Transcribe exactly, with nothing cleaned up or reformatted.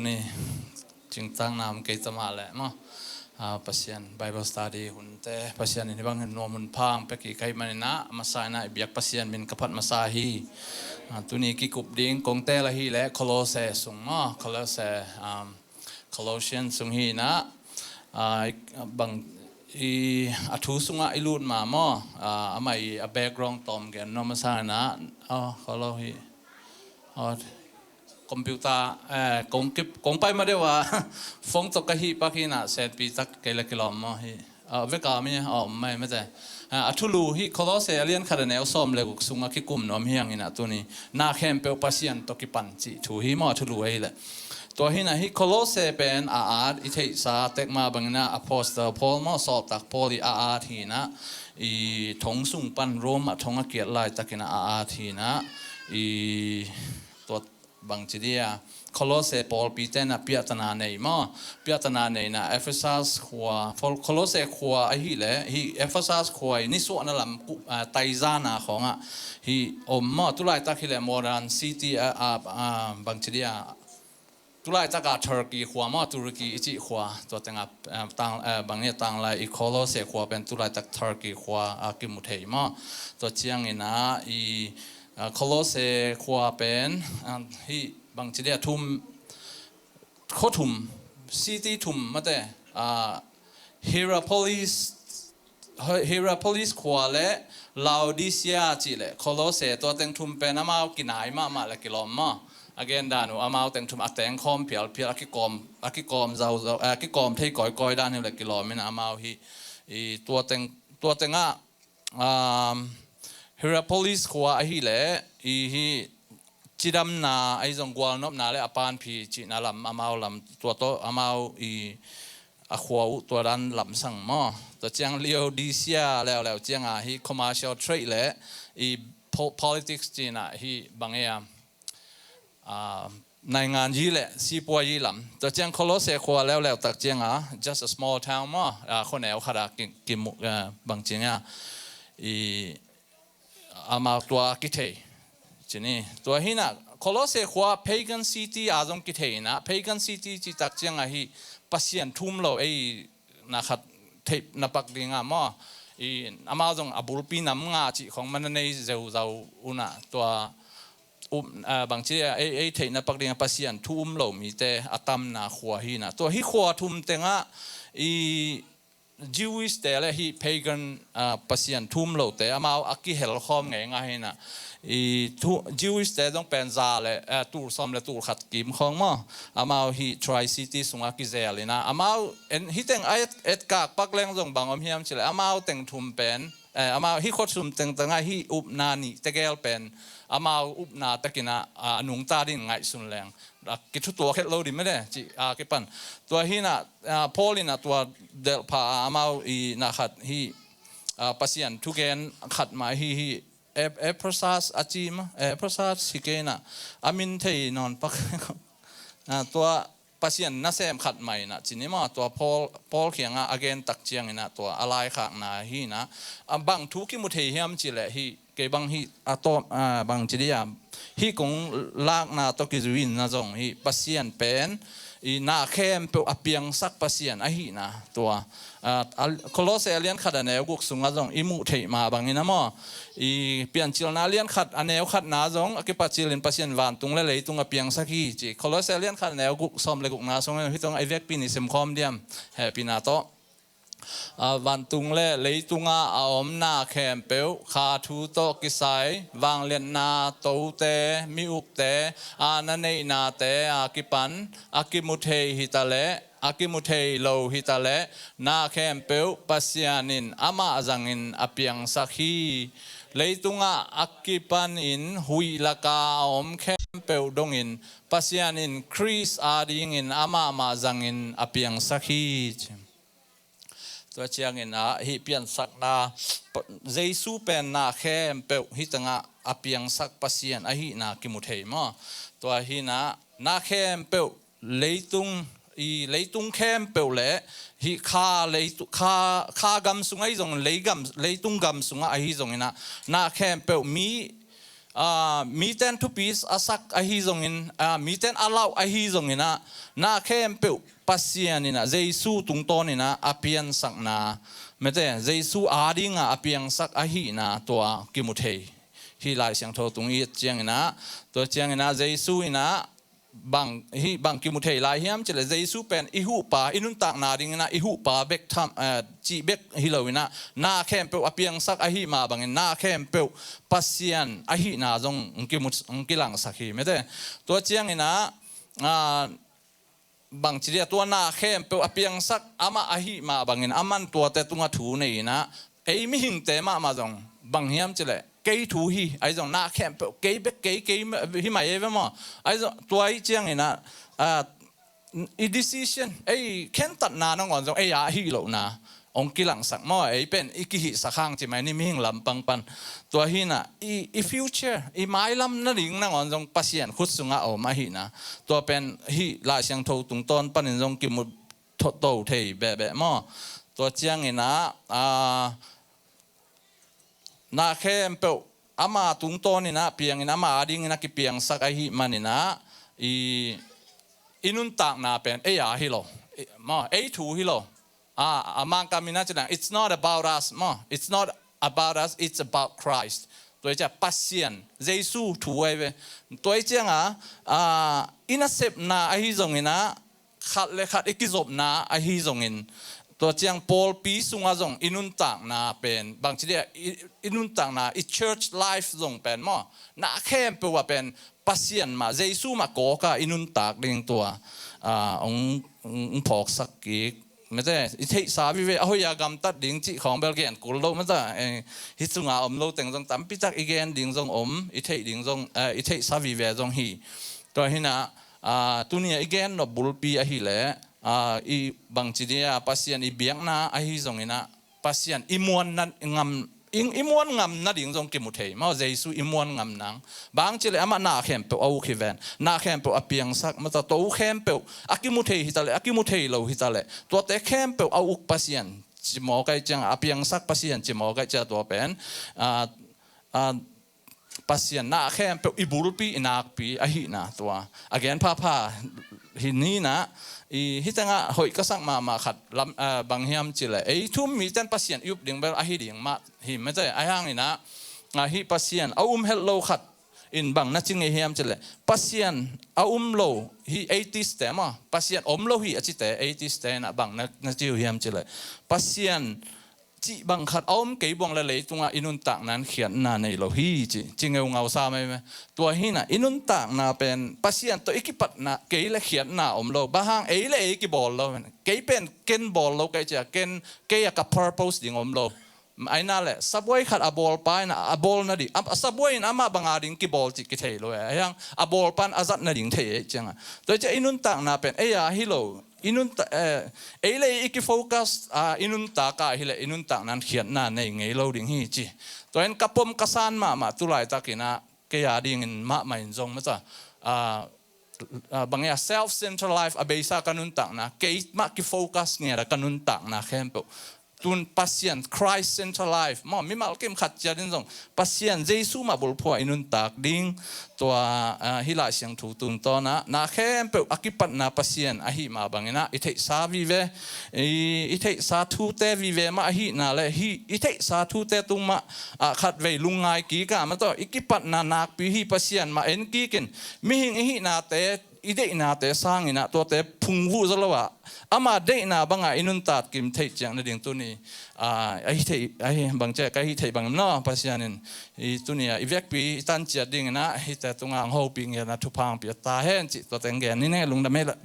Ni cingtang nam kei tamah leh maw, ah, Pasian Bible study hunte Pasian in hibang hin nuam hun phang pia kik ka hih maninah, a masa inah i biak Pasian min ka phat masa hi. Ah, tuni kikup ding kong tel ahih leh Kolose sung maw, Kolose, um, Colossians sung hi inah, ah, i, bang, i, a thu sungah i lut ma maw, ah, amah i a background tawm gen nuam a sang inah, oh, Kolo hi. Oh, computer, eh, kong kip, kong pai ma deuh a, phone tawh ka hih pak hi inah, senpi tak kei le kilawm maw hi. Ah, veka mi, ah, om mai mate. Ah, a thulu hi Kolose a lian khat a neu sawm le guk sungah kikum nuam hi hang inah tuni. Na khempeuh Pasian tawh kipan cih thu hi maw a thulu ahih leh. Tua hi inah hi Kolose pen a at i theihsa tek mah bang inah Apostle Paul maw, sawltak Paul i a at hi inah, i thong sung pan Rome ah thong a kiat laitak inah a at hi inah, i tua bangci dia, Kolose pawlpi tenah piahtana nei maw. Piahtana nei inah Ephesus khua, Kol-, Kolose khua ahih leh hi Ephesus khua i nisuahna lam ku-, ah, taizana khawngah hi om maw. Tulaitak hi leh modern city, ah, ah, ah, bangci dia, tulaitak a Turkey khua maw, Turkey i cih khua, tua tengah, ah, tang, ah, bang ni a tanglai i Kolose khua pen tulaitak Turkey khua a kimu thei maw. Tua ciang inah i, ah, Kolose khua pen, ah, hi bangci dia thum, khua thum, city thum mate, ah, Hierapolis, Hi-, Hierapolis khua le Laodicea cih le Kolose, tua teng thum pen amau kinai mahmah le kilawm maw. A gen dan uh amau teng thum a tengkhawm phialphial, a kikawm, a kikawm zauzau, a kikawm thei kawikawi dan hi le kilawm inah amau hi, i tua teng, tua tengah, um, Hierapolis khua ahih leh i hi cidamna ahi zong gualnopna le a panphi cihna lam amau lam tua tawh amau i a khua uh tua dan lamsang maw. Tua ciang Laodicea leuleu cianga hi commercial trade le i po-, politics cihna hi bang ei a, ah, naingan yi le sipuayi lam. Tua ciang Kolose khua leuleu tak cianga just a small town maw, ah, khuaneu khat a ki, kimu, ah, bang cianga i amau tua kithei. Cini, tua hi inah, Kolose khua pagan city a zong kithei inah, pagan city cih tak cianga hi Pasian thum lo ei na khat theih na pak dinga maw. I amau zong a bulpi nam nga cih khong man a nei zeuzau unah tua, um, ah, bangci a, ei, ei theih na pak dinga Pasian thu um lo mite a tamna khua hi inah. Tua hi khua thum tengah i Jewish te le hi pagan, ah, Pasian thum lote amau a kihel khawm ngeingai hi inah. I thu, Jewish te zong pen za le, ah, tul sawm le tul khat kim khawng maw. Amau hi Tri-City sungah kizel inah. Amau en, hi teng a et, etkak pak leng zong bang om hiam cih le amau teng thum pen, eh, amau hi khua thum teng tengah hi upna nih tegel pen amau upna takinah, ah, a nungta din ngaihsun leng a kithutuak het lo ding mede cih a kipan. Tua hi inah, ah, Paul inah tua delhpha a amau i na khat hi, ah, Pasian thugen khat mah hi hi Ep-, Ephesus a ci mah, Ephesus hi kei inah a min thei nawn pak. Ah, tua Pasian nasem khat mah inah cini maw, tua Paul, Paul kiangah a gen tak ciang inah tua a laikhakna hi inah, a bang thu kimu thei hiam cih leh hi kei bang hi a tawm, ah, bangci dia, hi kong lakna tawh kizui inah zong hi Pasian pen i na khempeuh a piangsak Pasian ahihna tua, ah, a, Kolose a lian khat a neu guk sungah zong i muh theih mah bangin a maw, i Piancilna a lian khat a neu khatna zong a kipacilin Pasian vantung le leitung a piangsak hi ci. Kolose a lian khat a neu guk sawm le gukna sungah hi tong a i vekpi ni simkhawm diam, hehpihna tawh. Ah, vantung le leitungah a om na khempeuh, kha thu tawh kisai, vangliatna, tote, mi upte, a na neihnate a kipan, a kimu thei hi ta leh, a kimu thei lo hi ta leh, na khempeuh Pasian in amah zangin a piangsak hi. Leitungah a kipanin huih laka a om khempeuh dongin Pasian in Khrist adingin amah mah zangin a piangsak hi. Tua ciangin ah hih piansakna, Jesu pen na khempeuh hih tengah a piangsak Pasian ahihna kimu thei maw? Tua hi inah na khempeuh leitung, i leitung khempeuh le hih kha leitu-, kha, kha gam sung ahi zong, leigam, leitung gam sungah ahi zong inah na khempeuh mi ah, miten thupi a sak ahi zongin, ah, miten a lauh ahi zongin ah, na khempeuh Pasian in ah, Jesu tungtawn in ah a piansakna, mete, Jesu ading ah a piangsak ahihna tua kimu thei. Hih Lai Siangtho tung i et ciangin ah, tua ciangin ah Jesu in ah bang, hih bang kimu thei lai hiam cih leh Jesu pen i huhpa, i nuntakna dingin ah i huhpa bek tham, eh, cih bek hi loin ah, na khempeuh a piangsak ahih mah bangin na khempeuh Pasian ahihna zong hong kimu, hong kilangsak hi, mete. Tua ciangin ah, ah, bangci dia, tua na khempeuh a piangsak amah ahih mah bangin aman tuate tungah thu nei in ah, ei mihingte mahmah zong bang hiam cih leh kei thu hi, ahi zong na khempeuh kei bek, kei, kei hi mai ei ve maw. Ahi zong tua ahih ciangin ah, ah, i decision, ei khentatna nangawn zong ei a hih lohna hong kilangsak maw, ei pen i kihihsak hang ci mai ni, mihing lampang pan. Tua hi in ah i, i future, i mailam nading nangawn zong Pasian khut sungah a om ahihna, tua pen hih Lai Siangtho tungtawn panin zong kimu to thei behbeh maw. Tua ciangin ah, ah, na khempeuh ama tungtawn in ah piangin, ama adingin a kipiangsak ahih manin ah, i, i nuntakna pen ei a hi lo. I, maw, ei thu hi lo. Ah, a Mangkam in ah ci dan, "It's not about us," maw. "It's not about us, it's about Christ." Tua hi ciang Pasian, Jesu thu ahi ve. Tua hi ciangah, ah, i nasepna ahi zongin ah, khat le khat i kizopna ahi zongin, tua ciang pawlpi sungah zong i nuntakna pen, bangci dia, i, i nuntakna, i church life zong pen maw, na khempeuh ah pen Pasian mah, Jesu mah kawka i nuntak ding tua, ah, hong, hong, hong phawksak kik. Mete, i theihsa vive, a hoih a gamtat ding cih khawng bel gen kul lo, mete, eh, hih sunga om lo teng zong tampi tak i gen ding zong om, i theih ding zong, eh, i theihsa vive zong hi. Tua hi in ah, ah, tuni a i gen nop bulpi ahih leh, ah, i bangci dia, Pasian i biakna ahi zongin ah, Pasian i muan na ngam, i, i muan ngam nading zong kimu thei maw, Jesu i muan ngam nang. Bangci leh amah na khempeuh a uk hi ven. Na khempeuh a piangsak, mata, tua khempeuh a kimu thei hi ta leh, a kimu thei lo hi ta leh, tuate khempeuh a uk Pasian ci mawk ahih ciang, a piangsak Pasian ci mawk ahih ciang tua pen, ah, ah, Pasian na khempeuh i bulpi, i nakpi ahihna tua a gen phapha hi ni in ah, i hih tengah hoih ka sak mahmah khat lam, ah, bang hiam cih leh, ei thu um miten Pasian i up ding bel ahi ding mah hi, mete, ahi hangin ah, ah, hih Pasian a um het lo khat in bang na ci ngei hiam cih leh, Pasian a um lo, hih atheist te maw, Pasian om lo hi a cite, atheist te in ah bang na, na ci uh hiam cih leh, Pasian cih bang khat a om kei buang leh leitungah i nuntakna in khiatna nei lo hi ci, ci ngeungau sa mai mai. Tua hi in ah i nuntakna pen Pasian tawh i kipatna kei leh khiatna om lo. Bang hang, ei leh ei kibawl lo. Kei pen ken bawl lo ka hih ciang, ken, kei a ka purpose ding om lo. Ahi na leh, sabuai khat a bawlpa in a, a bawl nading, a, a sabuai in amah bang ading kibawl cih kithei lo e. Ahi hang, a bawlpa in a zat nading thei ahih ciangah. Tua hi ciang i nuntakna pen ei a hi lo. I nunta-, eh, ei leh ei i kifocus, ah, i nuntak a hi leh, i nuntakna in khiatna nei ngei lo ding hi ci. Tua in ka pom ka san mahmah tu laitakin ah, kei adingin mahmah in zong, mata, ah, ah, bang ia, self-centered life a beisa ka nuntakna, keimah kifocus ngiat a ka nuntakna khempeuh tun Pasian, Christ-centered life maw, mimal kim khat ciat in zong Pasian Jesu mah bulphuh a i nuntak ding. Tua, ah, hih Lai Siangtho tungtawn ah, na khempeuh a kipatna Pasian ahih mah bangin ah, i theihsa vive, i, i theihsa thute vive mah ahihna leh, hih i theihsa thute tung mah, ah, khatvei lungngai kik a, mata, i kipatna nakpi hih Pasian mah en kik in, mihing i hihnate, i deihnate sangin ah tuate phungvuh zaw lo a, ama deihna bangah i nuntak kim theih ciang nading tuni, ah, ahi thei, ahi bang ciang ka hih theih bangin, no, Pasian in i tuni a i vekpi i tan ciat dingin ah, hihte tungah hong hopih ngiat a thupha hong pia ta hen cih tuate hong gen ni, ne, lungdam ei leh.